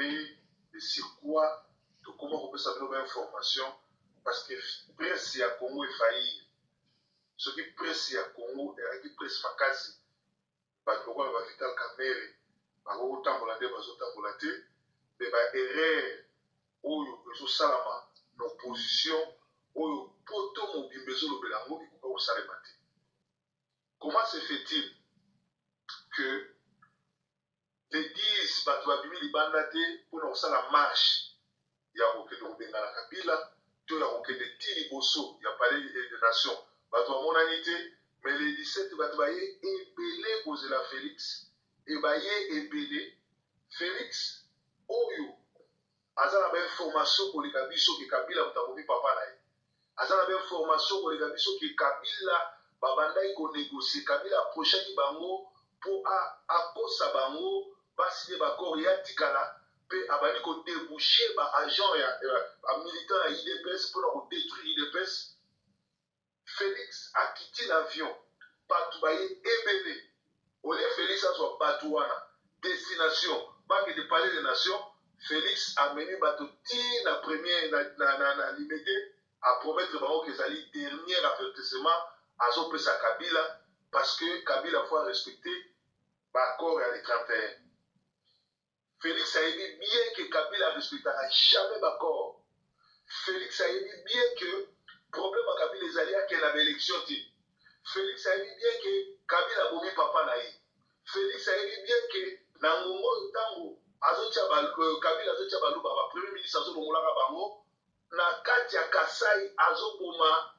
Mpe de surcroit tokoma kopesa bino ba information parce que presse ya Congo efaillir. Soki presse ya Congo ezalaki presse makasi, bato lokola ba Vital Kamerhe bakoki kotambola nde bazotambola te. Mpe ba erreur oyo ezosalama na opposition oyo poto mobimba ezolobela yango ekoka kosalema te. Comment se fait-il que le 10 bato babimi libanda te mpona kosala marche ya kokende kobengana Kabila to ya kokende ti liboso ya Palais des Nations? Bato bamonani te, mais le 17 bato baye ebele kozela Félix e baye ebele. Félix oyo aza na bainformation koleka biso ke Kabila moto abomi papa na ye, aza na bainformation koleka biso ke Kabila babandaki konégocier, Kabila approchaki bango mpo akosa bango basigner baaccord ya tikala, mpe abandi kodéboucher baagent ya bamilitant ya UDPS mpona kodétruire UDPS. Félix akiti na avion, bato baye ebele. Olie Félix azwa bato wana destination bakende Palais des Nations, Félix amemi bato ti na premier na Limete, apromettre bango ke ezali dernier avertissement azopesa Kabila, parce que Kabila faut respecter baaccord ya le 31. Félix ayebi bien ke Kabila respectaka jamais baaccord. Félix ayebi bien que problème ya Kabila ezali akende na baélection te. Félix ayebi bien ke Kabila abomi papa na ye. Félix ayebi bien ke na ngongo oyo ntango azotia Kabila azotia Baluba bapremier ministre, azolongolaka bango na kati ya Kasai, azoboma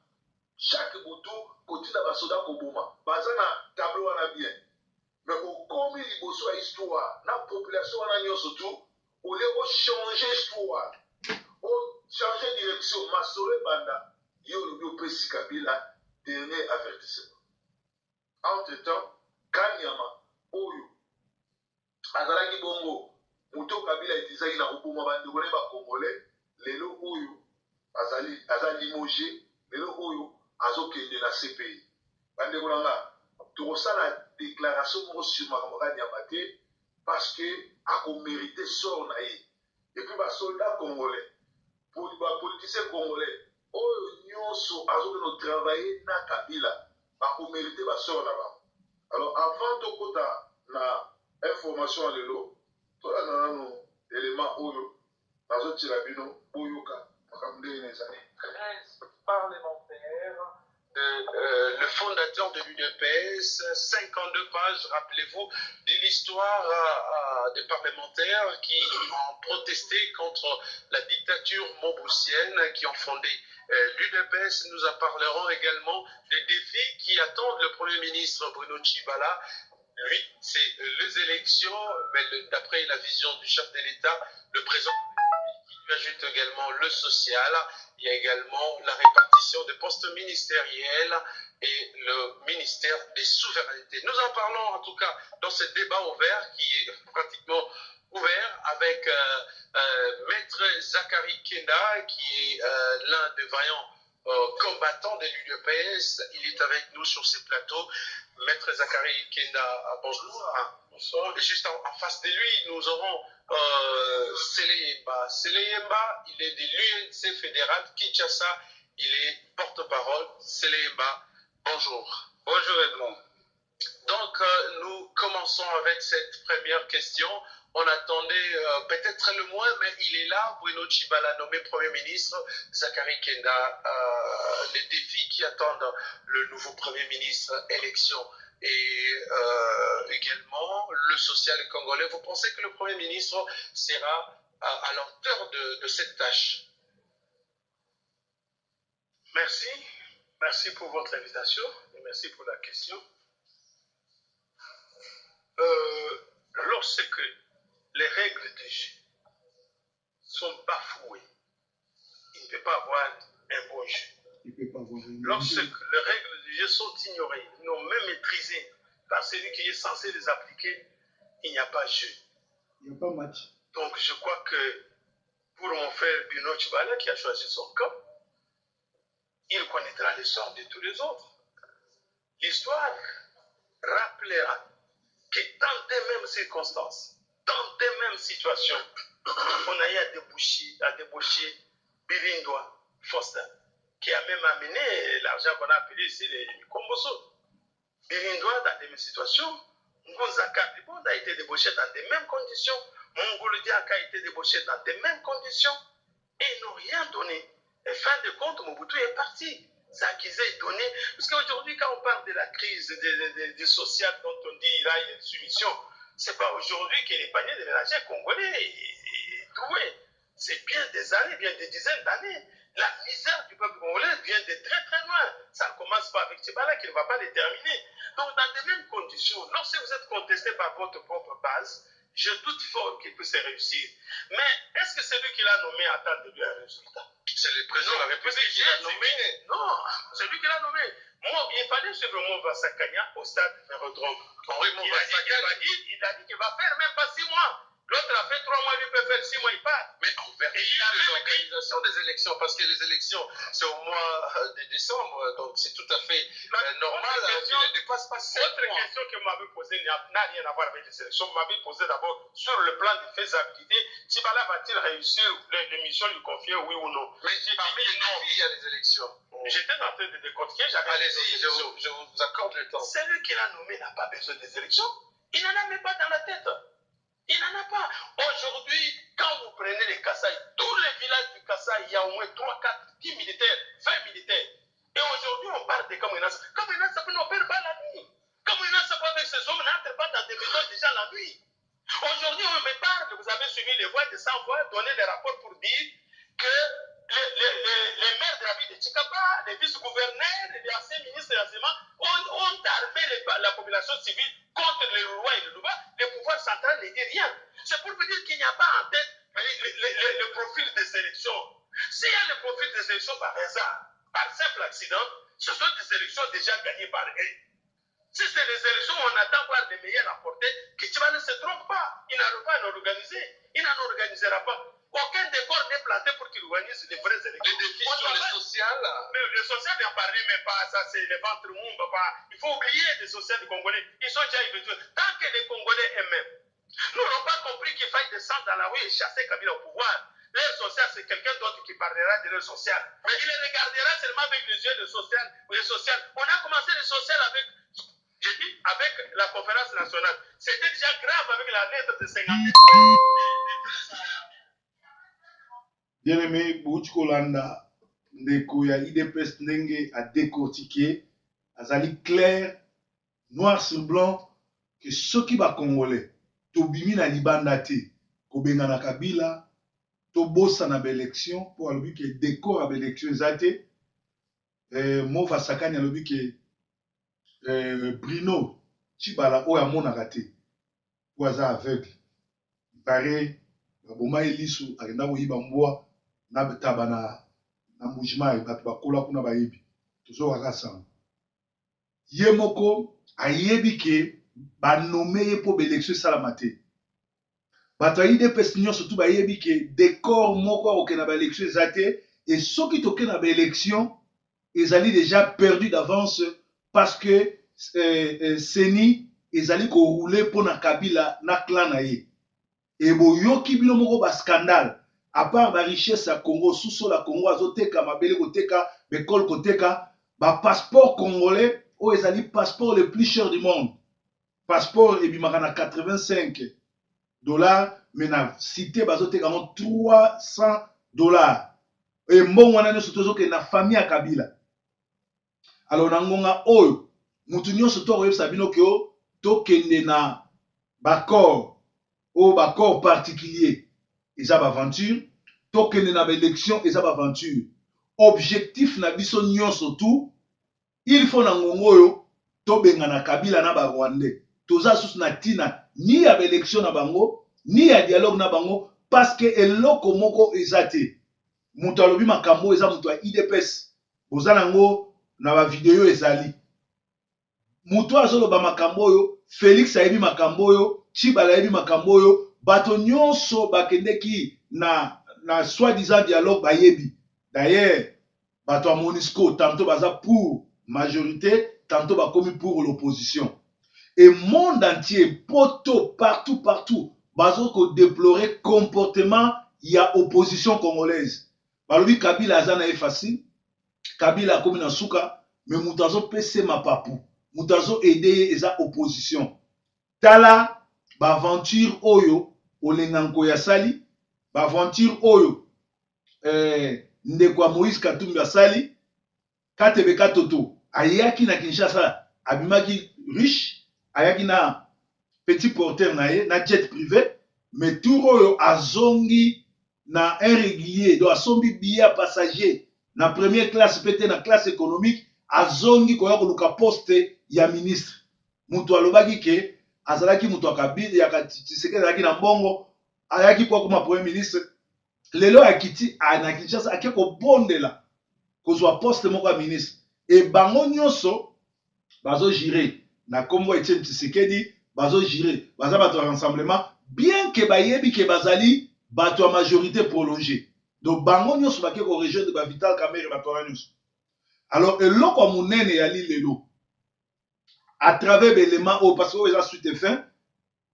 chaque butu, kotinda basoda koboma. Baza na tableau wana bien, mais okomi liboso ya histoire na population wana nyonso tu, olie ochange histoire, ochange direction, masolo ebanda. Ye olobi opesi Kabila dernier avertissement. Entre temps, Kanyama oyo azalaki bongo moto Kabila etilisaki na koboma bandeko na ye bacongolais, lelo oyo azali aza limogé, lelo oyo azokende na CPI. Bandeko na nga, tokosala déclaration moko sur makambo Kanyama te, parce que akomérite sort na ye. Et puis basoldat congolais, bapoliticien congolais oyo nyonso azokende kotravailler na Kabila bakomérite basort na bango. Alors, avant tokota na information ya lelo, tolanda nano élément oyo nazotiela bino, boyoka makambo ndenge ezali. 13 parlementaires de le fondateur de l'UDPS, 52 pages, rappelez-vous, de l'histoire des parlementaires qui ont protesté contre la dictature moboutienne, qui ont fondé l'UDPS. Nous en parlerons également des défis qui attendent le Premier ministre Bruno Tshibala. Lui, c'est les élections, mais d'après la vision du chef de l'État, le président qui lui ajoute également le social. Il y a également la répartition des postes ministériels et le ministère des Souverainetés. Nous en parlons en tout cas dans ce débat ouvert qui est pratiquement ouvert avec Maître Zachary Kenda, qui est l'un des vaillants combattants de l'UDPS. Il est avec nous sur ces plateaux. Maître Zachary Kenda, bonjour. Bonsoir. Et juste en face de lui, nous aurons Sele Yemba. Sele Yemba, il est de l'UNC fédéral Kinshasa. Il est porte-parole. Sele Yemba, bonjour. Bonjour Edmond. Donc, nous commençons avec cette première question. On attendait peut-être le moins, mais il est là. Bruno Tshibala, nommé Premier ministre. Zachary Kenda, les défis qui attendent le nouveau Premier ministre, élection et également le social congolais. Vous pensez que le Premier ministre sera à la hauteur de cette tâche? Merci. Merci pour votre invitation et merci pour la question. Lorsque les règles du jeu sont bafouées, il ne peut pas avoir un bon jeu. Il peut pas avoir un bon Lorsque jeu. les règles du jeu sont ignorées, non même maîtrisées par celui qui est censé les appliquer, il n'y a pas jeu. Il n'y a pas match. Donc je crois que pour mon frère Bruno Tshibala qui a choisi son camp, il connaîtra le sort de tous les autres. L'histoire rappellera que dans des mêmes circonstances, Dans des mêmes situations, on a eu à déboucher, à débaucher Birindwa Foster, qui a même amené l'argent qu'on a appelé ici les Mikomboso. Birindwa, dans des mêmes situations, Ngunza Karibonda a été débauché dans des mêmes conditions, Mongolo Diaka a été débauché dans des mêmes conditions, et ils n'ont rien donné. Et fin de compte, Mobutu est parti. Ça qu'ils aient donné. Parce qu'aujourd'hui, quand on parle de la crise du social dont on dit là, il y a une soumission, c'est pas aujourd'hui que les paniers de ménagers congolais est troué. C'est bien des années, bien des dizaines d'années. La misère du peuple congolais vient de très très loin. Ça ne commence pas avec Tshibala qui ne va pas les terminer. Donc dans des mêmes conditions, lorsque vous êtes contesté par votre propre base, je doute fort qu'il puisse réussir. Mais est-ce que celui qui l'a nommé attend de lui un résultat? C'est le président de la République qui l'a nommé. Non, c'est lui qui l'a nommé. Moi, il fallait suivre Mova Sakanya au stade de Vélodrome. Henri Il a Mova dit qu'il Sakanya. va dire, il a dit qu'il va faire même pas 6 mois. L'autre a fait 3 mois, lui peut faire 6 mois, il part. Mais en vertu Et il a de même dit l'organisation des élections, parce que les élections, c'est au mois de décembre, donc c'est tout à fait La normal, autre hein, question, qu'il ne dépasse pas 7 autre mois. question que vous m'avez posée n'a rien à voir avec les élections. Vous m'avez posé d'abord sur le plan de faisabilité. Tshibala va-t-il réussir les missions lui confiées, oui ou non? Mais j'ai Parmi dit les noms. il y a les élections. J'étais en train de décortiquer, j'avais Allez-y, les élections. je vous accorde le temps. Celui qui l'a nommé n'a pas besoin des élections. Il n'en a même pas dans la tête. Il n'en a pas. Aujourd'hui, quand vous prenez les Kasaï, tous les villages du Kasaï, il y a au moins 3, 4, 10 militaires, 20 militaires. Et aujourd'hui, on parle de Kamuina Nsapu. Kamuina Nsapu n'opère pas la nuit. Kamuina Nsapu avec ses hommes n'entre pas dans des maisons déjà la nuit. Aujourd'hui, on me parle, vous avez suivi les voix de 100 voix, donner des rapports pour dire que les maires de la ville de Tshikapa, les vice-gouverneurs, les anciens ministres de l'enseignement ont armé la population civile contre les rois et les Luba. Le pouvoir central ne dit rien. C'est pour vous dire qu'il n'y a pas en tête le profil des élections. S'il y a le profil des élections par hasard, par simple accident, ce sont des élections déjà gagnées par eux. Si c'est les élections, on attend voir les meilleurs remporter, que Tshibala ne se trompe pas. Il n'arrive pas à l'organiser. Il n'en organisera pas. Aucun décor n'est planté pour qu'il organise les vraies élections. Les défis On sur le travaille. social. Mais le social n'en parlait même pas. Ça, c'est le ventre mou, papa. Il faut oublier les sociaux des Congolais. Ils sont déjà habitués. Tant que les Congolais eux-mêmes n'auront pas compris qu'il faille descendre dans la rue et chasser Kabila au pouvoir. Leur social, c'est quelqu'un d'autre qui parlera de leur social. Mais il les regardera seulement avec les yeux de social. Le social. On a commencé le social avec, j'ai dit, avec la conférence nationale. C'était déjà grave avec la lettre de 50. Bien-aimé, Bouch Kolanda, ndeko ya IDPS ndenge a décortiqué, azali clair, noir sur blanc, que soki ba Congolais, tobimi na libanda te, kobenga na Kabila, tobosa na ba élection, po alobi ke décor ya ba élection eza te. Mova Sakani alobi ke Bruno Tshibala oyo amonaka te, po aza aveugle. Il paraît, baboma ye lisu, akenda koyiba mbwa na taba na Mbujimayi, bato bakola kuna bayebi. Tozokaka sango. Ye moko ayebi ke banome ye po ba élection esalama te. Bato ya IDPS nyonso tu bayebi ke décor moko akokende na ba élection eza te, et soki tokende na ba élection, ezali déjà perdu d'avance parce que CENI ezali korouler mpo na Kabila na clan na ye. E boyoki bino moko ba scandale, à part ba richesse ya Congo, sous-sol ya Congo azoteka mabele koteka, bekole koteka, ba passeport congolais oyo ezali passeport le plus cher du monde. Passeport ebimaka na quatre-vingt-cinq dollars, mais na cité bazoteka yango 300 $. E mbongo wana nyonso tozokende na famille ya Kabila. Alors na ngonga oyo mutu nyonso to akoyebisa bino ke o tokende na baccord oyo baccord particulier eza baventure, tokende na baélection eza baventure. Objectif na biso nyonso tu, il faut na ngonga oyo tobengana Kabila na ba Rwandais. Toza susu na tina ni ya baélection na bango ni ya dialogue na bango, parce que eloko moko eza te. Moto alobi makambo eza moto ya IDPS, boza nango na ba video ezali. Moto azoloba makambo oyo, Félix ayebi makambo oyo, Tshibala ayebi makambo oyo, bato nyonso bakendeki na soi-disant dialogue bayebi. D'ailleurs, bato ya MONUSCO tantôt baza pour majorité, tantôt bakomi pour l'opposition. Et monde entier, poto, partout, partout, bazo ko deplorer comportement ya opposition congolaise. Balobi Kabila aza na ye facile, Kabila akomi na suka, mais moto azo pese mapapu, moto azo aider ye eza opposition. Tala ba aventure oyo Olenga Nkoy asali, ba aventure oyo eh, ndeko ya Moïse Katumbi asali, Katebe Katoto ayaki na Kinshasa abimaki riche, ayaki na petit porteur na ye na jet privé, mais tour oyo azongi na un régulier, donc asombi billet ya passager na première classe pe te na classe économique, azongi koya koluka poste ya ministre. Mutu alobaki ke azalaki mutu ya Kabila ya Tshisekedi azalaki na mbongo, ayaki po akoma premier ministre. Lelo akiti na Kinshasa ake kobondela kozwa poste moko ya ministre et bango nyonso bazo jurer na kombo ya Etienne Tshisekedi, bazo jurer baza bato ya rassemblement bien que bayebi ke bazali bato ya majorité prolongée. Donc bango nyonso bake ko rejoindre ba Vital Kamerhe bato wana nyonso. Alors eloko ya monene ya li lelo à travers ba éléments oyo parce que oyo eza suite et fin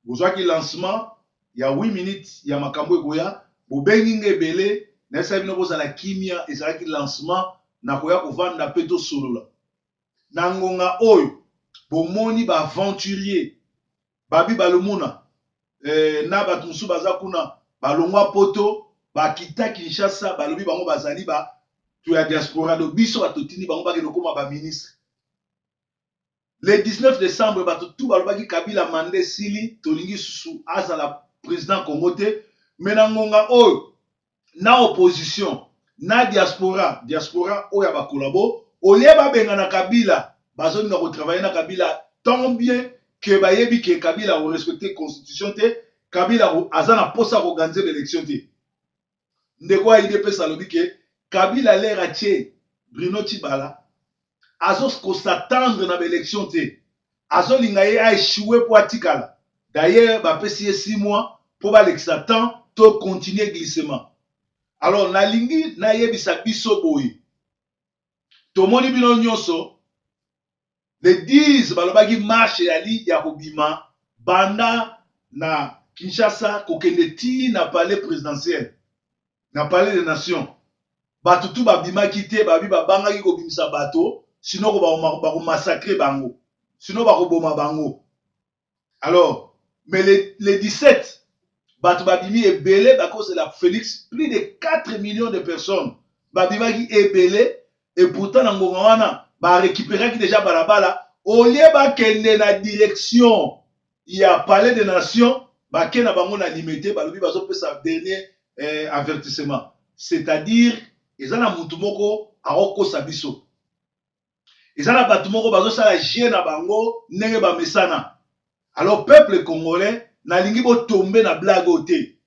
Bozwaki lancement ya 8 minutes ya makambo ekoya, bobengi nga ebele, nayebisaki bino bozala kimia, ezalaki lancement, nakoya kovanda pe tosolola. Na ngonga oyo, bomoni ba aventuriers, Babi Balumuna eh, na bato mosusu baza kuna, balongwa poto, bakita Kinshasa, balobi bango bazali bato ya diaspora, donc biso bato totindi bango bakende kokoma ba ministres. Le 19 decembre bato tout balobaki Kabila mandat esili tolingi susu azala president Congo te mais na ngonga oyo na opposition na diaspora diaspora oyo ya ba collabo au lieu babengana Kabila bazolinga ko travailler na Kabila tant bien que bayebi que Kabila ako respecter constitution te Kabila aza na posa ya ko organiser ba election te. Ndeko ya udps alobi ke Kabila l'heure atie Bruno Tshibala azo ko s'attendre na ba election te azolinga ye a echouer po atikala d'ailleurs bapesi ye 6 mois po balekisa temps to continuer glissement alors nalingi nayebisa biso boye tomoni bino nyonso Le 10 balobaki marche eyali ya kobima banda na Kinshasa kokende ti na palais presidentiel na palais des nations. Bato tout babimaki te, babi babangaki kobimisa bato sinon bako massacrer bango, sinon bakoboma bango. Alors, mais le, le 17 bato babimi ebele bakozela Felix, plus de 4 millions de personnes babimaki ebele et pourtant na ngonga wana ba récupéraki déjà balabala au lieu bakende na direction ya palais des nations bake na bango na limete balobi bazopesa dernier eh, avertissement c'est-à-dire eza na mutu moko akokosa biso eza na bato moko bazosala jeu na bango ndenge bamesana alors peuple congolais nalingi botombe na blague oyo te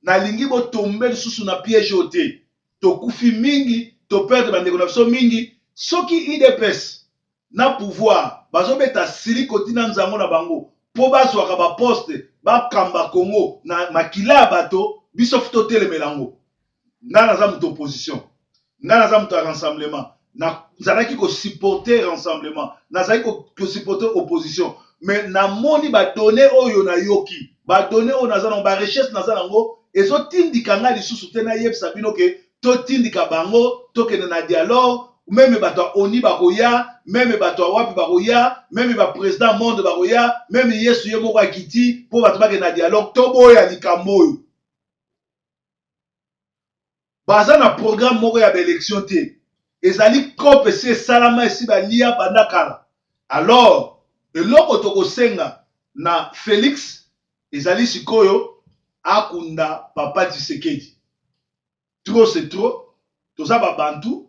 nalingi botombe lisusu na piège oyo te tokufi mingi toperdre bandeko na biso mingi soki idps na pouvoir bazobeta silikoti na nzango na bango mpo bazwaka baposte bakamba congo na makila ya bato biso fu totelemela yango Nga naza moto opposition, nga naza moto ya rassemblement, nazalaki ko supporter rassemblement, nazalaki ko supporter opposition, mais namoni ba données oyo nayoki, ba données oyo naza nango, ba recherches naza nango ezotindika nga lisusu te nayebisa bino ke totindika bango tokende na dialogue meme bato ya oni bakoya meme bato ya wapi bakoya meme ba president monde bakoya meme yesu ye moko akiti mpo bato bakende na dialogue toboya likambo oyo Baza na programme moko ya ba election te. Ezali coop esi esalama esi balia banda kala. Alors eloko tokosenga na Felix ezali sikoyo akunda papa Tshisekedi. Trop c'est trop, toza ba bantu,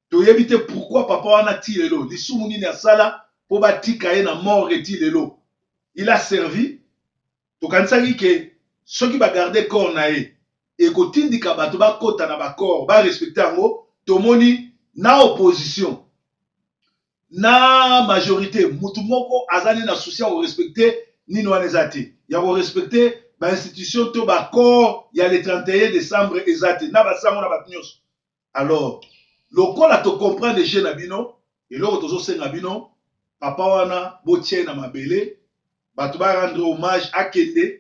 toyebi te pourquoi papa wana ti lelo lisumu nini asala po batika ye na morgue ti lelo. Il a servi Tokanisaki ke soki ba garder corps na ye ekotindika bato bakota na ba corps ba respecter yango, tomoni na opposition na majorite mutu moko aza nde na souci ya ko respecter nini wana eza te, ya ko respecter ba institutions to ba corps ya le 31 decembre eza te na ba sango na bato nionso. Alors lokola to comprendre jeu na bino, eloko tozo senga bino papa wana botia ye na mabele, bato ba rendre hommage akende.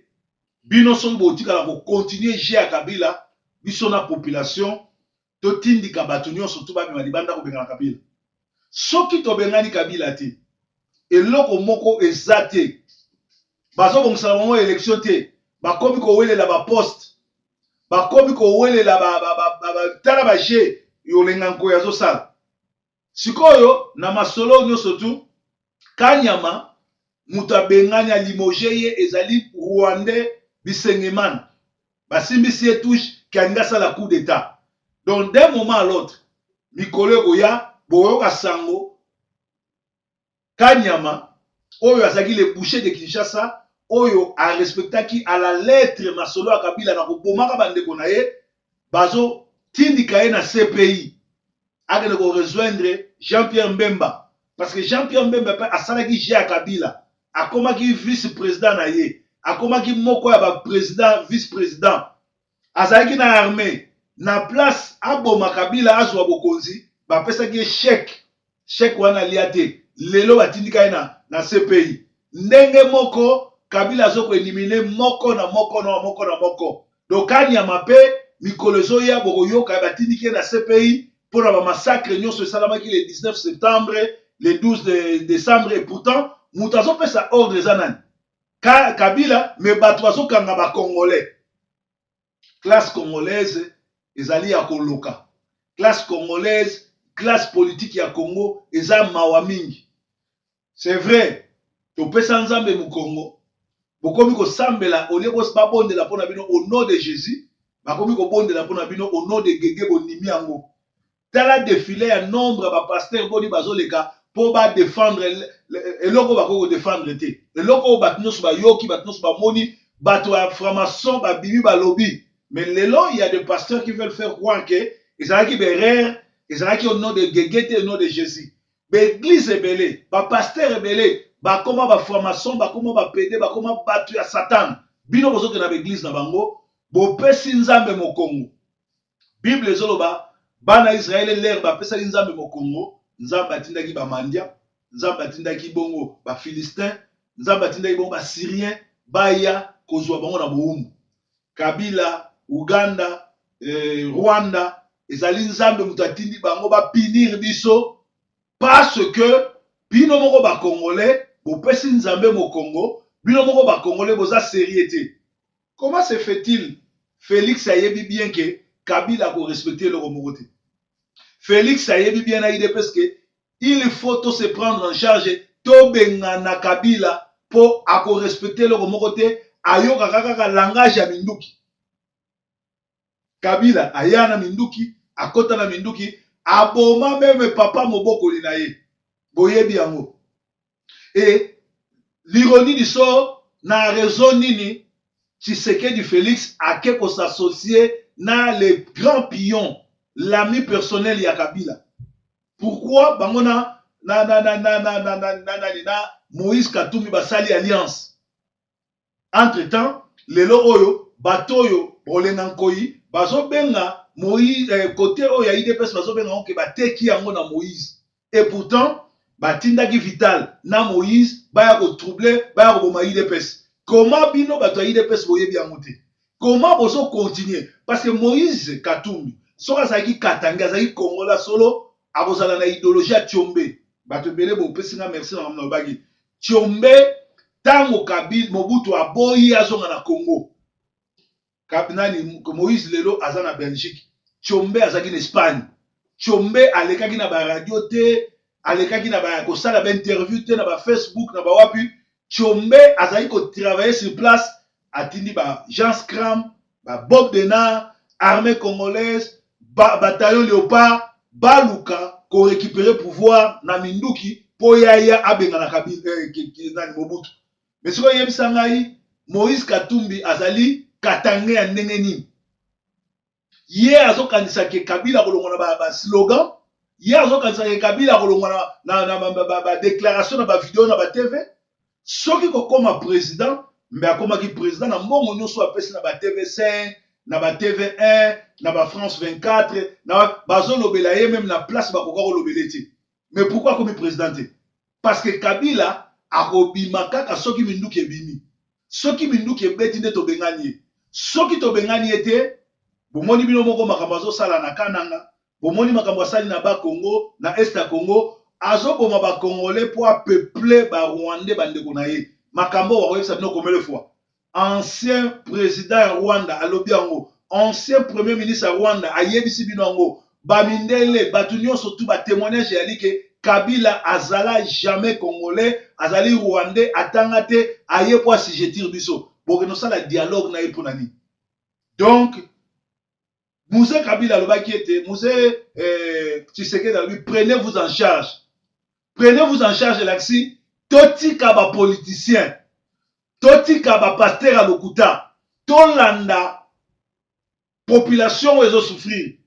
Bino soki botikala ko continuer jeu ya Kabila, biso na population totindika bato nyonso tu babima libanda kobengana Kabila. Soki tobengani Kabila te, eloko moko eza te. Bazobongisa na bango election te, bakomi kowelela ba poste, bakomi kowelela ba, ba, ba, ba, ba, tala ba jeu Olenga Nkoy azosala. Sikoyo na masolo nyonso tu Kanyama moto abengani a limoge ye ezali Rwandais Bisengemana basimbisi ye touche ke alingi asala coup d'etat donc d'un moment à l'autre mikolo ekoya bokoyoka sango Kanyama oyo azalaki le boucher de Kinshasa oyo a respectaki à la lettre masolo ya Kabila na kobomaka bandeko na ye bazo tindika ye na CPI akende ko rejoindre Jean-Pierre Mbemba parce que Jean-Pierre Mbemba pe asalaki jeu ya Kabila akomaki vice president na ye akomaki moko ya ba president vice president azalaki na armee na place aboma Kabila azwa bokonzi bapesaki ye chèque chèque wana alia te lelo batindika ye na, na CPI ndenge moko Kabila azo ko eliminer moko na moko na moko na moko donc Kanyama pe mikolo ezoya bokoyoka batindiki ye na CPI mpo na ba massacre nyonso esalamaki le 19 septembre le 12 de décembre et pourtant moto azopesa ordre eza nani Ka, Kabila mais bato bazokanga ba congolais classe congolaise ezali ya koloka classe congolaise classe politique ya Congo eza mawa mingi c'est vrai topesa Nzambe mokongo bokomi kosambela olie babondela mpo na bino au nom de Jésus bakomi kobondela mpo na bino au nom de Gege bondimi yango Tala defile ya nombre ya ba pasteurs boni bazoleka po ba defendre eloko bakoki ko defendre te. Eloko oyo bato nyonso bayoki, bato nyonso bamoni, bato ya franc-maçon babimi balobi. Mais lelo il y a des pasteurs qui veulent faire croire que ezalaki ba erreur, ezalaki au nom de Gege te, au nom de Jesus. Ba eglise ebele, ba pasteurs ebele bakoma ba franc-maçon, bakoma ba pede, bakoma bato ya Satan. Bino bozokende na ba eglise na bango, bopesi Nzambe mokongo. Bible ezoloba bana Israele lere bapesaki Nzambe mokongo, Nzambe atindaki ba Mandia, Nzambe atindaki bongo ba Philistin, Nzambe atindaki bongo ba Syrien baya kozwa bango na bowumbu. Kabila, Uganda, eh, Rwanda ezali Nzambe moto atindi bango ba punir biso parce que bino moko ba Congolais bopesi Nzambe mokongo, bino moko ba Congolais boza serieux te. Comment se fait-il Felix ayebi bien que Kabila ako respecter eloko moko te. Felix ayebi bien na UDPS que il faut to se prendre en charge tobengana Kabila po ako respecter eloko moko te ayokaka kaka langage ya minduki. Kabila aya na minduki akota na minduki aboma meme papa mobokoli na ye boyebi yango. Et l'ironie du sort, na raison nini Tshisekedi Felix ake ko s'associer na le grand pion, l'ami personnel ya Kabila. Pourquoi bango na na na na na na na na na na, na Moïse Katumbi basali alliance? Entre temps, lelo oyo bato oyo Olenga Nkoyi bazobenga Moïse eh, côté oyo ya UDPS bazobenga yango ke bateki yango na Moïse. Et pourtant batindaki Vital na Moïse baya ko troubler, baya koboma UDPS. Comment bino bato ya UDPS boyebi yango te? Comment bozo continuer? Parce que Moïse Katumbi soki azalaki Katangais, azalaki Congolais solo, akozala na idéologie ya Tshombe. Bato ebele bopesi nga merci na makambo nalobaki. Tshombe tango Kabila Mobutu aboyi azonga na Congo. Kab, nani Moïse lelo aza na Belgique. Tshombe azalaki na Espagne. Tshombe alekaki na ba radio te, alekaki na ba kosala ba interview te na ba Facebook na ba wapi. Tshombe azalaki ko travailler sur place, atindi ba Jean Scram, ba Bob Denard, armée congolaise, ba bataillon Léopard baluka ko récupérer pouvoir na minduki po yaya abengana Kabila eh, nani Mobutu. Mais sikoyo yebisa ngai Moïse Katumbi azali katange ya ndenge nini? Ye azokanisa ke Kabila akolongwa na ba, ba slogan, ye azokanisa ke Kabila akolongwa na, na, na ba, ba, ba, ba déclaration na ba video na ba TV. Soki kokoma president, mbe akomaki president na mbongo nyonso apesi na ba TV5, na ba TV1, na ba France 24, na bazolobela ye meme na place bakoka kolobela te. Mais pourquoi akomi president te? Parce que Kabila akobima kaka soki minduki ebimi. Soki minduki ebeti nde tobengani ye. Soki tobengani ye te, bomoni bino moko makambo azosala na Kananga, bomoni makambo asali na Bas Congo, na Est ya Congo, azoboma ba Congolais po a peupler ba Rwandais ba ndeko na ye. Makambo oyo bakoyebisa bino combien de fois? Ancien president ya Rwanda alobi yango, ancien premier ministre ya Rwanda ayebisi bino yango, ba mindele, batu nionso tout ba temoignages eyali que Kabila azala jamais congolais, azali rwandais, atanga te, aye po assujettir biso. Bokende kosala dialogue na ye pona nini? Donc Mzee Kabila alobaki ete Mzee eh, Tshisekedi alobi prenez vous en charge. Prenez vous en charge elakisi totika ba politiciens, totika ba pasteurs ya lokuta, tolanda population oyo ezo souffrir.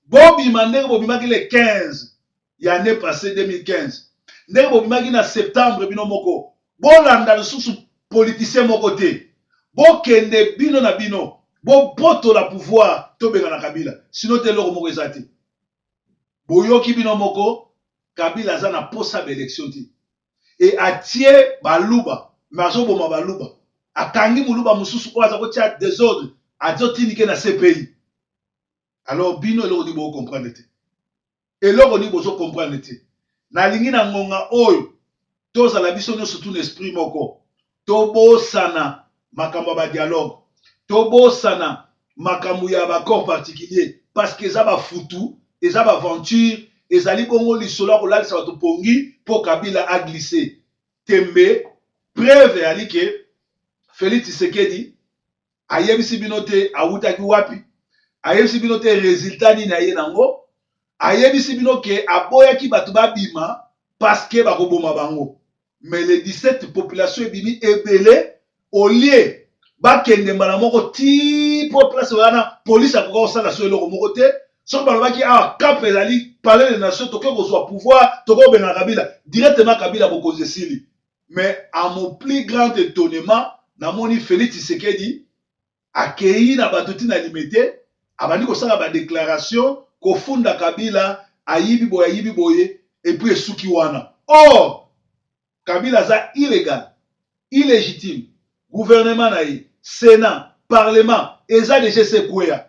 Bobima ndenge bobimaki le 15 ya annee passee 2015, ndenge bobimaki na septembre bino moko, bolanda lisusu politicien moko te, bokende bino na bino, bobotola pouvoir, tobengana Kabila, sinon te eloko moko eza te. Boyoki bino moko, Kabila aza na posa ba election te et atie baluba mais azoboma baluba, akangi muluba mosusu oyo aza kotia desordre, azotindike na CPI. Alors bino eloko nini bo comprendre te? Eloko nini bozo comprendre te? Nalingi na ngonga oyo tozala biso nionso tout na esprit moko. Tobosana makambo ya ba dialogue, tobosana makambo ya ba accords particuliers parce que eza ba futu, eza ba aventure, ezali bongo lisolo ya kolalisa bato pongi mpo Kabila a glisser. Tembe, preuve eyali que Felix Tshisekedi ayebisi bino te awutaki wapi, ayebisi bino te resultat nini aye nango, ayebisi bino ke aboyaki bato babima parce que bakoboma bango. Mais le 17 population ebimi ebele au lieu bakende mbala moko ti po place wana police akoka kosala so eloko moko te. Soki balobaki awa cap ezali palais de nation, toke kozwa pouvoir, toke kobenga Kabila directement, Kabila bokonzi esili. Mais à mon plus grand etonnement, namoni Felix Tshisekedi akeyi na bato ti na Limete, abandi kosala ba declaration kofunda Kabila ayibi boye ayibi boye, et puis esuki wana. Or Kabila aza illegal, illegitime, gouvernement na ye, senat, parlement eza dejà esi ekweya.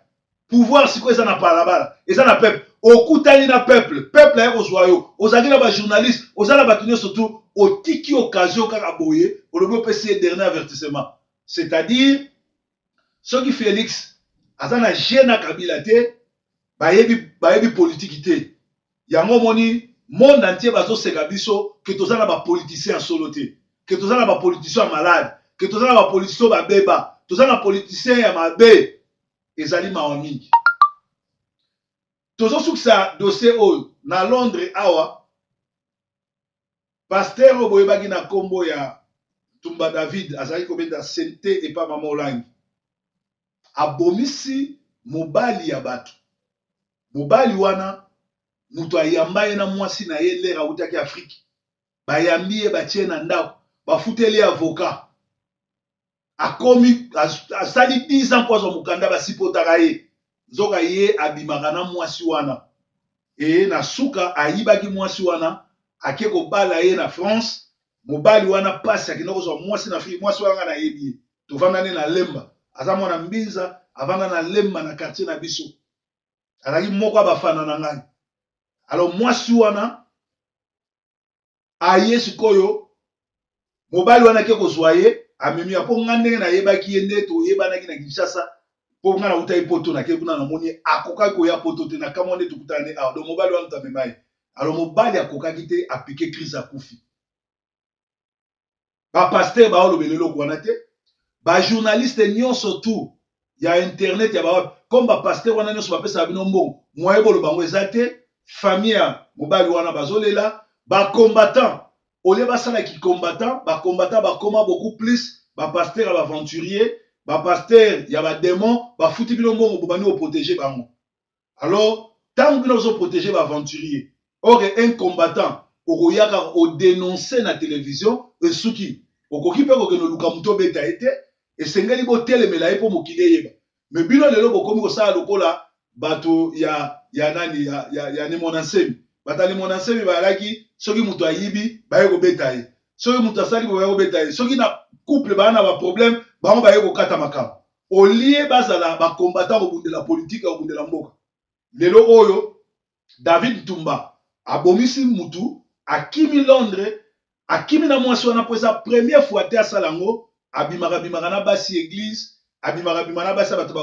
Pouvoir sikoyo eza na balabala, eza na peuple. Okutani na peuple, peuple aye kozwa yo, ozalaki na ba journalistes, oza na bato nyonso tout, otiki occasion kaka boye, olobi opesi ye dernier avertissement. C'est-à-dire soki Felix aza na jeu na Kabila te, bayebi bayebi politique te. Yango omoni monde entier bazo seka biso que toza na ba politiciens ya solo te, que toza na ba politiciens ya malade, que toza na ba politiciens babeba, toza na politiciens ya mabe. Ezali mawa mingi. Tozosukisa dossier oyo na Londres awa. Pasteur oyo boyebaki na kombo ya Ntumba David azalaki kobeta sente epa mama Olangi. Abomisi mobali ya bato. Mobali wana moto ayamba ye na mwasi na ye lere awutaki Afrique. Bayambi ye batie na ndako, bafuteli ye avocat. Akomi asali 10 ans mpo azwa mokanda, basipotaka ye. Nzoka ye abimaka na mwasi wana. E na suka ayibaki mwasi wana, ake kobala ye na France. Mobali wana pasi akenda kozwa mwasi na Afrique. Mwasi wana nga nayebi ye, tovanda nde na Lemba, aza mwana Mbinza, avanda na Lemba na quartier na biso, azalaki moko ya bafana na ngai. Alors mwasi wana aye sikoyo, mobali wana ake kozwa ye, amemi ya mpo nga ndenge nayebaki ye nde toyebanaki na Kinshasa, mpo nga nawutaki poto, nake kuna namoni ye akokaki koya poto te, nakamwa nde tokutana nde awa. Donc mobali wana moto amema ye. Alors mobali akokaki te, apike crise, akufi. Ba pasteur baolobela eloko wana te, ba journaliste nyonso tout ya internet ya bawapi, comme ba pasteur wana nyonso bapesaka bino mbongo, moyen boloba yango eza te. Famille ya mobali wana bazolela. Ba combattant au lieu basala ki combattant, ba combattant bakoma beaucoup plus ba pasteur ya ba aventurier, ba pasteur ya ba demon. Bafuti bino mbongo, bobandi koprotéger bango. Alors tango bino bozo protéger ba aventurier, or un combattant okoya kaka odenoncer na television esuki, okoki mpe kokende oluka moto obeta ye te, esengeli botelemela ye mpo mokili eyeba. Mais bino lelo bokomi kosala lokola bato ya ya nani ya Nemona Nsemi. Bato ya Nemona Nsemi bazalaki soki moto ayibi baye kobeta ye. Soki moto asali boye, kobeta ye. Soki na couple baa na baproblème, bango baye kokata makambo olie bazala bacombattant kobundela politike ya kobundela mboka. Lelo oyo David Ntumba abomisi mutu, akimi Londres, akimi na mwasi wana, mpo eza première fois te asala yango. Abimaka bimaka na basi église, abimaka bima na basi ya bato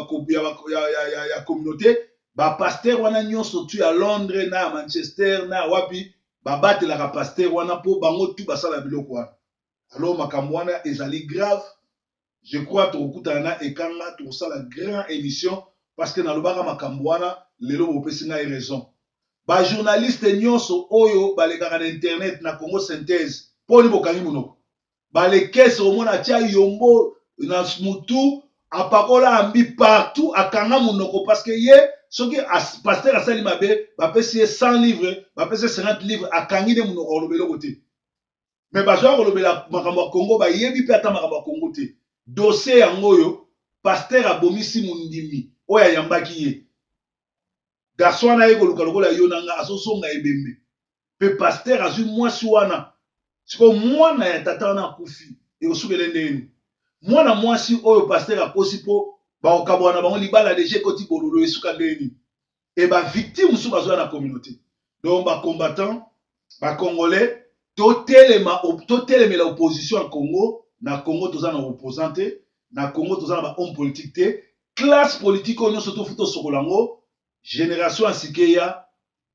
ya communauté. Bapasteur wana nyonso tu ya Londres na ya Manchester na ya wapi, babatelaka pasteur wana mpo bango tu basala biloko wana. Alors makambo wana ezali grave. Je crois tokokutana na Ekanga, tokosala grand émission, parce que nalobaka makambo wana. Lelo bopesi ngai raison. Bajournaliste nyonso oyo balekaka na internet na Congo Synthèse, mponi bokangi monoko? Balekese, omona atia yombo na mutu, apakola ambi partout, akanga monoko, parce que ye soki pasteur asali mabe, bapesi ye 100 livre, bapesi ye 50 livre, akangi nde monoko, akoloba eloko te. Me bazwa kolobela makambo ya Congo, bayebi mpe ata makambo ya Congo te. Dossier yango oyo, pasteur abomisi mondimi oyo ayambaki ye. Garçon wana aye koluka lokola yo na nga, azozonga ebembe, mpe pasteur azwi mwasi wana. Sikoyo mwana ya tata wana akufi, ekosukela ndenge nini? Mwana mwasi oyo pasteur akosi mpo bakokabwana na bango, libala deja ekoti bololo, esuka ndenge nini? E bavictime mosusu bazwa na communauté. Donc bacombattant, bacongolais, totelema, totelemela opposition ya Congo. Na Congo toza na opposant te, na Congo toza na bahomme politique te. Classe politique oyo nyonso tofu tosokola yango, génération ya sika eya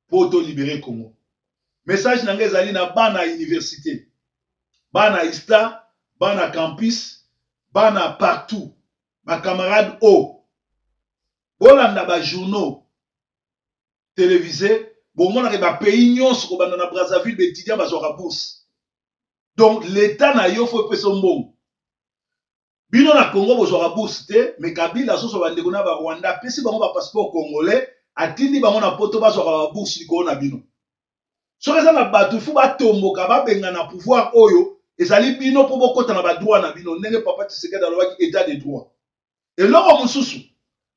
mpo tolibérer Congo. Message na ngai ezali na bana ya université, bana ISTA, bana campus, bana partout, bacamarade o bolanda bajournaux télévisé, bomonaka bapays nyonso, kobanda na Brazzaville, baétudiant bazwaka bourse. Donc l'état na yo fo epesa mbongo. Bino na Congo bozwaka bourse te, mais Kabila azozwa bandeko na Barwanda, apesi bango bapasseport congolais, atindi bango na Poto, bazwaka babourse likolo na bino. Soki eza na bato fu batomboka, babenga na pouvoir oyo ezali bino, mpo bokɔta na badroit na bino, ndenge papa Tshisekedi alobaki, état de droit. Eloko mosusu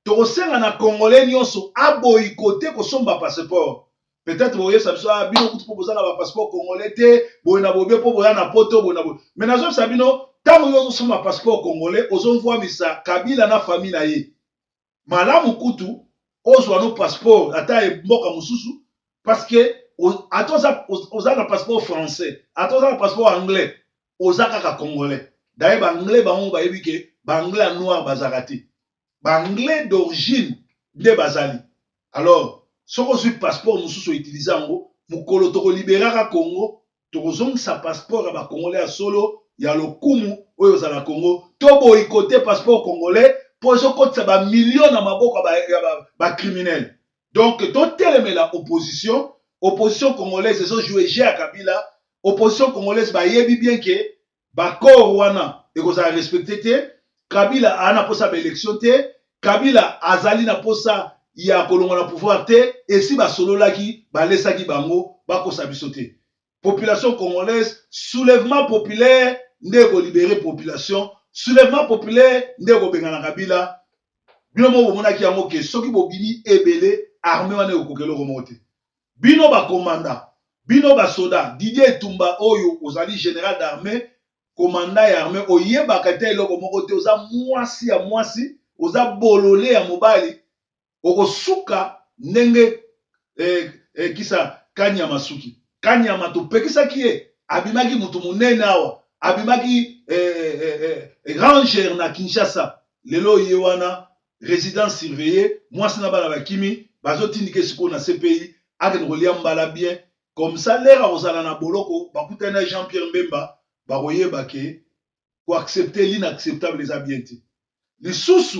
tokosenga na Congolais nyonso aboyikote kosomba passeport. Peut-être boyebisa biso: ah, bino kutu mpo boza na bapasseport congolais te, boye na bobe, mpo boya na Poto, boye na boye. Mais nazoyebisa bino, ntango yo ozosomba passeport congolais, ozomvwamisa Kabila na famille na ye. Malamu kutu ozwa no passeport ata mboka mosusu, parce que ata oza na passeport français, ata oza na passeport anglais, oza kaka Congolais. Daye baanglais bango bayebi ke baanglais ya noir bazalaka te, baanglais d'origine nde bazali. Alors soki ozwi passeport mosusu, outiliser yango. Mokolo tokoliberaka Congo, tokozongisa passeport ya bacongolais ya solo, ya lokumu oyo ozala Congo. Toboyikote passeport congolais mpo ezokotisa bamillion na maboko ya bacriminel. Donc totelemela opposition. Opposition congolaise ezojoue jeu ya Kabila. Opposition congolaise bayebi bien ke baaccord wana ekozala respecté te. Kabila aa na mposa baélection te, Kabila azali na mposa ya kolongwa na pouvoir te. Esi basololaki, balesaki bango, bakosa biso te. Population congolaise, soulèvement populaire nde ekolibérer population, soulèvement populaire nde ekobengana Kabila. Bino moko bomonaki yango ke soki bobimi ebele, armée wana ekokoka eloko moko te. Bino bakomanda, bino basoda, Didier Etumba oyo ozali général d'armée, commandant ya armée, oyebaka te eloko moko te. Oza mwasi ya mwasi, oza bolole ya mobali, okosuka ndenge kisa Kanyama. Suki Kanyama topekisaki ye, abimaki mutu monene awa, abimaki ranger na Kinshasa. Lelo ye wana résidence surveillée, mwasi na bana bakimi, bazotindika sikoyo na CPI, akende kolia mbala bien comme ça. Lere akozala na boloko, bakutani na Jean Pierre Mbemba, bakoyeba ke koaccepter l'inacceptable eza bien te. Lisusu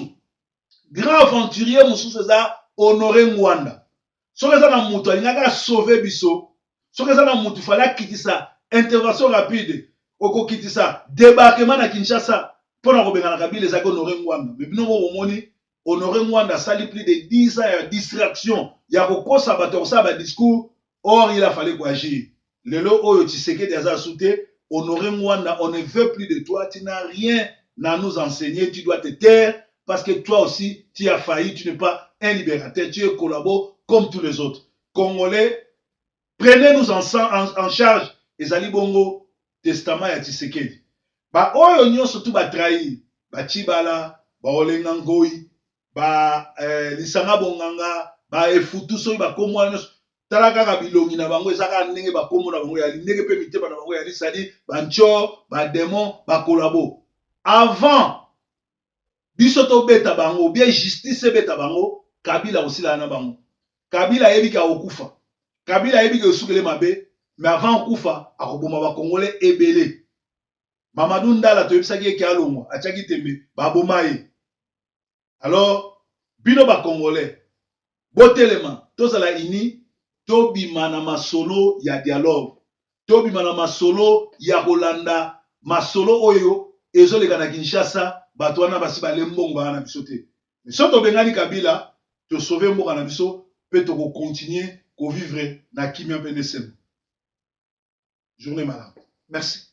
grand aventurier mosusu eza Honore Ngwanda. Soki eza na moto alingaki asauve biso, soki eza na motu fallait akitisa intervention rapide, okokitisa débarquement na Kinshasa mpona kobengana Kabila, ezalaki Honore Ngwanda. Mais bino mo bomoni, Honore Ngwanda asali plus de 10 ans ya distraction, ya kokosa bato, ya kosala badiscours. Or il a fallu koagir. Lelo oyo Tshisekedi aza su te. Honore Ngwanda, on ne veut plus de toi, tu n'as rien à nous enseigner, tu dois te taire, parce que toi aussi tu as failli. Tu n'es pas un libérateur, tu es collabo comme tous les autres. Congolais, prenez-nous en charge. Ezali bongo. testament ya Tshisekedi. Ba oyo nyonso tu ba trahir, ba Tshibala, ba Olenga Nkoy, ba eh, Lisanga Bonganga, ba Efutu soki ba kombo wana nyonso, tala kaka bilongi na bango eza kaka ndenge ba kombo na bango yali, ndenge pe mitema na bango yali, c'est-à-dire ba ntshor, ba demon, ba collabo. Avant biso tobeta bango ou bien justice ebeta bango, Kabila akosilana na bango. Kabila ayebi ke akokufa. Kabila ayebi ke esukele mabe, mais avant akufa akoboma ba congolais ebele. Mamadou Ndala toyebisaki ye ke alongwa, atiaki tembe, baboma ye. Alors bino ba congolais botelema, tozala unis, tobima na masolo ya dialogue, tobima na masolo ya kolanda masolo oyo ezoleka na Kinshasa. Bato wana basi bale mbongo baa na biso te. Mais soki tobengani Kabila, to sauver mboka na biso pe toko continuer ko vivre na kimia pe na esengo. Journée malamu. Merci.